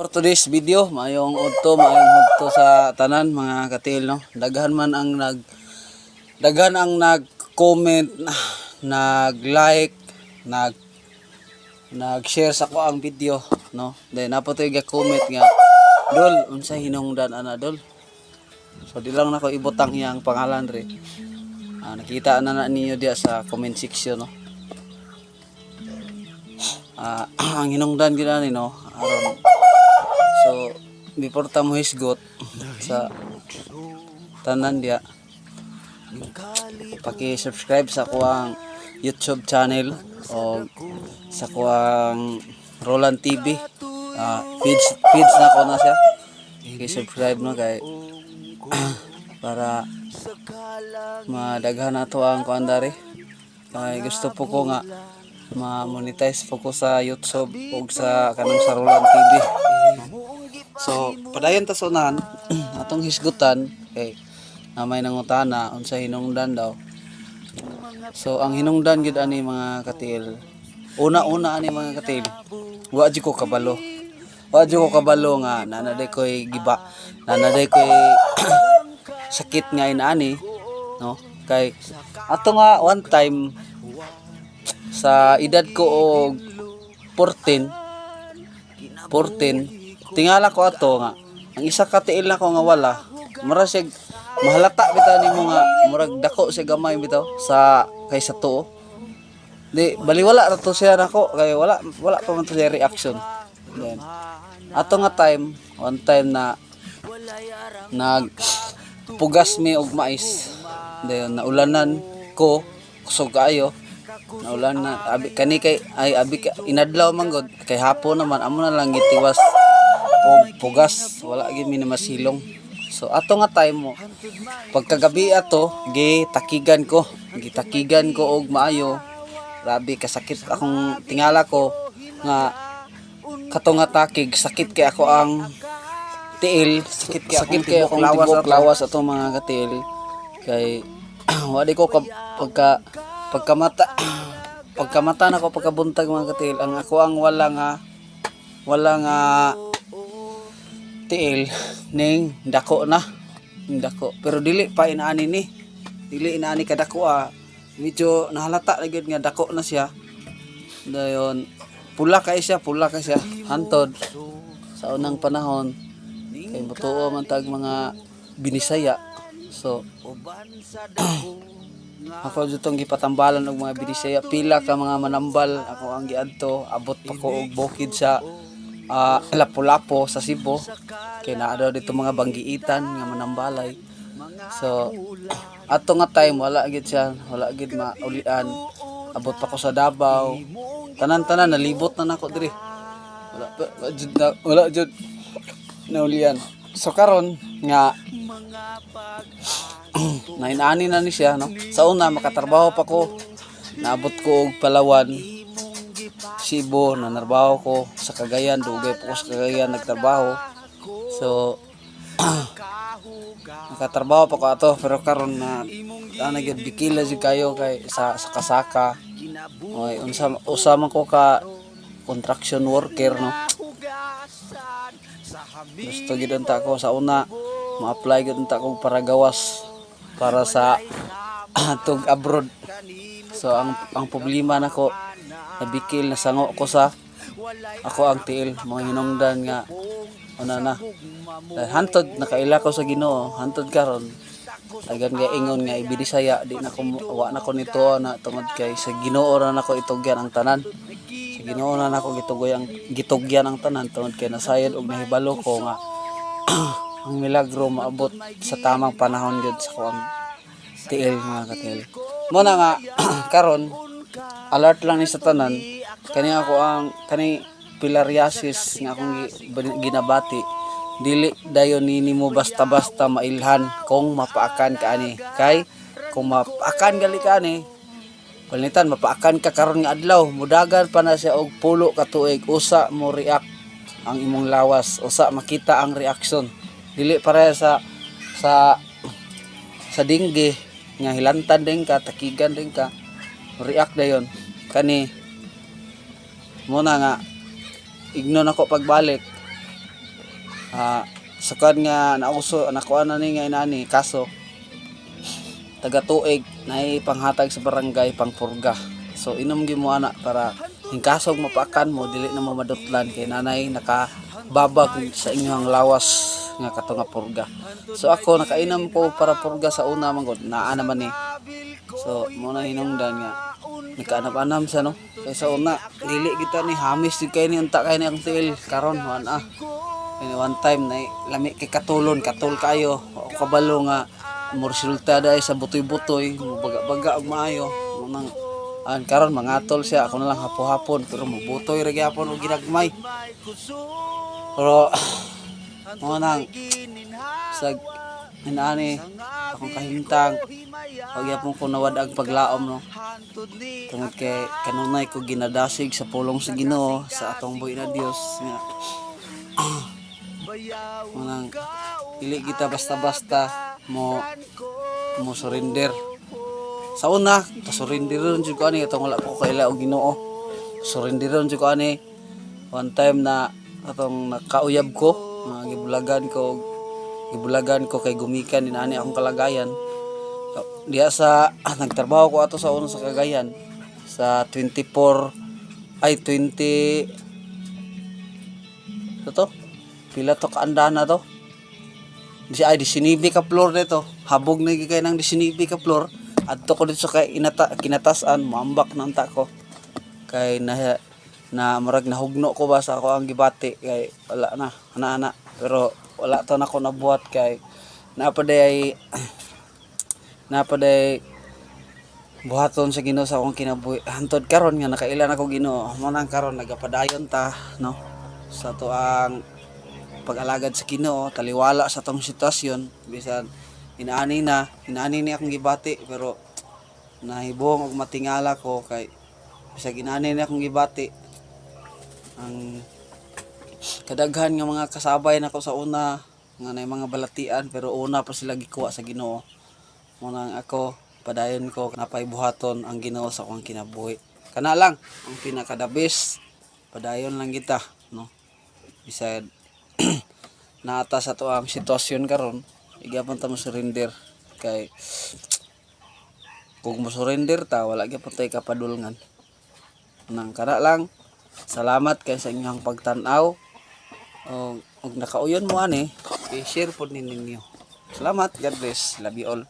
For today's video, maayong udto, maayong udto sa tanan, mga katiil, no. Daghan ang nag-comment, nag-like, nag-share sa akoang video, no. Then naa pa toy ga-comment nga, "Dol, unsa hinungdan ana, Dol?" So di lang nako ibutang iyang pangalan re. Ah, nakita na na ninyo diya sa comment section, no. Ah, ang hinungdan gyud ani, no, aron. So, before ta mo hisgot sa tanan diya, paki-subscribe sa akoang YouTube channel o sa akoang Roland TV. Ah, page page na ko na siya. Paki-subscribe, no, kay para madaghan nato ang kuan dari. Kay gusto po ko nga ma-monetize po ko sa YouTube ug sa kanang sa Roland TV. So, padayon ta sa unahan, atong hisgutan kay na may nangutana unsa hinungdan daw. So, ang hinungdan gyud ani, mga katiil. Una-una ani, mga katiil, wa jud ko kabalo. Wa jud ko kabalo nga naa na ko'y giba, naa na ko'y sakit nga inaani, no? Kay ato nga one time sa edad ko og 14 14, tingala ko ato nga ang isa ka tiil nako nga wala, mura siya mahalata bitaw nimo nga murag dako siya gamay bitaw sa kay sa tuo. Di baliwala ra to siya nako kay wala wala pa man to siya reaction. Then ato nga time, one time na nag pugas mi og mais, dayon naulanan ko, kusog kaayo naulan na. Abi kani kay ay abi ka, inadlaw man gud kay hapon naman, amo na lang gitiwas og pugas, wala gyud mi na masilong. So ato nga time mo pagkagabi ato, gitakigan ko og maayo. Grabe kasakit akong tingala ko nga kato nga takig, sakit kay ako ang tiil, sakit kay sakit kay akong lawas ato, lawas ato, mga katiil, kay wadi ko ka, pagkamata nako pagkabuntag, mga katiil, ang ako ang wala nga tiil ning dako na, ning dako, pero dili pa inaani ni, dili inaani kadako. Ah, medyo nahalata na gyud nga dako na siya. Dayon pula kay siya, pula kay siya. Hantod sa unang panahon kay motuo man tag mga binisaya, so ako jud gipatambalan og mga binisaya. Pila ka mga manambal ako ang giadto. Abot pa ko og bukid sa Lapu-Lapu sa Cebu kay naa daw dito mga banggiitan nga manambalay. So ato nga time wala gid siya, wala gid maulian. Abot pa ko sa Davao, tanan-tanan nalibot na nako diri, wala pa, wala jud na, wala jud naulian. So karon nga nainaani na ni siya, no. Sa una makatrabaho pa ko, naabot ko og Palawan, Cebu, nanarbaho ko sa Cagayan, dugay po ko sa Cagayan nagtrabaho. So nakatrabaho pa ko ato, pero karon na ana gyud, bikila jud kayo kay sa kasaka. Oy, unsa usa man ko ka construction worker, no. Gusto gyud unta ko sa una ma-apply gyud unta ko para gawas para sa tug abroad. So ang problema nako, nabikil, nasango ko sa ako ang tiil, mga hinungdan nga una na. Dahil hantod nakaila ko sa Ginoo, hantod karon tagan nga ingon nga ibinisaya, di na ko, wa na ko nito na tungod kay sa Ginoo ra nako itugyan ang tanan. Sa Ginoo na nako gitugyan ang tanan tungod kay nasayod og nahibalo ko nga ang milagro maabot sa tamang panahon gyud sa kuang tiil, mga katiil. Mo na nga karon alert lang ni sa tanan kani ako ang kani filariasis nga akong ginabati, dili dayon ni nimo basta-basta mailhan kung mapaakan ka ani, kay kung mapaakan gali ka ani, palinitan mapaakan ka karon nga adlaw, mudagan pa na siya og 10 ka tuig usa mo react ang imong lawas, usa makita ang reaction. Dili pareha sa dengue nga hilantan din ka, takigan din ka, react dayon. Kani mo na nga ignon ako pagbalik. Sukad nga nauso nakuha na ni nga inani kaso taga tuig nay panghatag sa barangay pang purga. So inom gyud mo ana para hingkasog mapakan mo, dili na mo madutlan kay nanay nakababag sa inyong lawas nga kato nga purga. So ako, nakainom ko para purga sa una man gud, naa naman ni. So mo na hinungdan nga nagkaanam-anam sa, no, kay sa una dili kita ni hamis jud kay ni unta kay ni ang tiil. Karon wan ah. Kaya one time na lami kay katulon, katol kayo. Ako kabalo nga mo resulta dahil sa butoy-butoy, baga-baga og maayo. Nang an karon mangatol siya, ako na lang hapo-hapon, pero mubutoy ra gyapon og ginagmay. Pero mo nang sa inaani akong kahimtang, wag gyapon ko nawad ang paglaom, no, tungod kay kanunay ko ginadasig sa pulong sa Ginoo, sa atong buhi na Dios nga manang dili kita basta-basta mo mo surrender. Sa una, kasurrenderon jud ko ani atong wala pa ko kaila og Ginoo. Surrenderon jud ko ani. One time na atong nakauyab ko, mga gibulagan ko kay gumikan din ani akong kalagayan. So, diha sa nagtrabaho ko ato sa una sa Cagayan sa 24 ay 20 to pila to kaandana to di ay 19 ka floor dito. Habog na gyud kay nang 19 ka floor. Adto ko dito sa kay inata kinatasan, moambak na unta ko kay na na murag nahugno ko ba sa ako ang gibati kay wala na ana ana. Pero wala to nako nabuhat kay napaday buhaton sa Ginoo sa akong kinabuhi hantod karon nga nakailan ako Ginoo. Mo nang karon nagapadayon ta, no, sa to ang pag-alagad sa Ginoo, taliwala sa tong sitwasyon. Bisan inaani na inaani ni akong gibati, pero nahibuong og matingala ko kay bisag inaani ni akong gibati, ang kadaghan nga mga kasabay nako sa una nga nay mga balatian, pero una pa sila gikuha sa Ginoo. Mo nang ako, padayon ko napay buhaton ang Ginoo sa akong kinabuhi. Kana lang ang pinaka the best, padayon lang kita, no, bisag naata sa to ang sitwasyon karon, gyapon ta mo surrender kay kung mo surrender ta, wala gyapon tay kapadulngan. Nang kana lang. Salamat kay sa inyong pagtan-aw og nakauyon mo ani, i-share pod ni ninyo. Salamat, God bless, love you all.